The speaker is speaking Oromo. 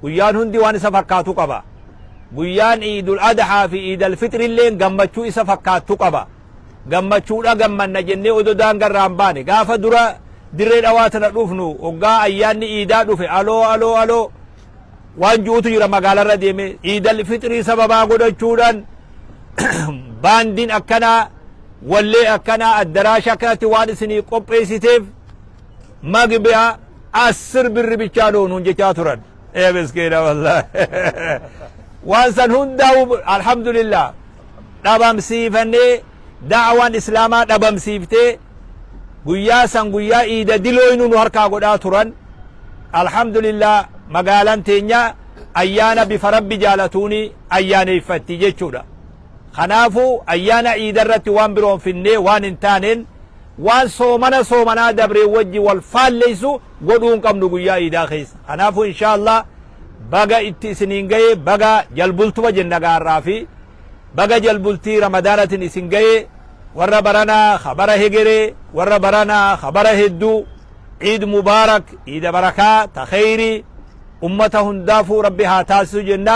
Guyyaan hundi waan isa fakkaatu qaba. Guyyaan Iidul Adhaa fi Iidal Fixrilleen gammachuu isa fakkaattu qaba. Gammachuudha gammanna jennee odoo daangarraa hin baane. Gaafa dura Dirree Dhawaa tana dhufnu, hoggaa ayyaanni Iidaa dhufe, aloo aloo aloo waan ju'utu jira. Magaalarra deeme Iidal Fixrii sababaa godhachuudhaan baandiin akkanaa, wallee akkanaa, addaraasha akkanatti waan isinii qopheessiteef መግቢያ 10 birr ብቻ ነው nuun jechaa turan. Ee miskiina, wallahi waan san hundaa'u alhamdulillah dhabamsiifannee, da'waan Islaamaa dhabamsiiftee, guyyaa san guyyaa Iida dilooynu nu harkaa godhaa turan. Alhamdulillah, magaalaan teenya ayyaana bifa Rabbi jaalatuuni ayyaaneeffatti jechuudha. Kanaafuu ayyaana Iida irratti waan biroon finnee, waan hin taaneen, waan soomana soomanaa dabree wajji wal faalleysu godhuu hin qabnu guyyaa Iidaa keessa. Kanaafuu insha Allah baga itti isiniin gaye, baga jalbultuma jenna gaarraa fi baga jalbultii Ramadaanatin isin gaye. Warra baranaa khabara hegeree, warra baranaa khabara hedduu, Iid mubaarak, Iida barakaa ta kheyrii ummata hundaafuu Rabbi haa taasisu jenna.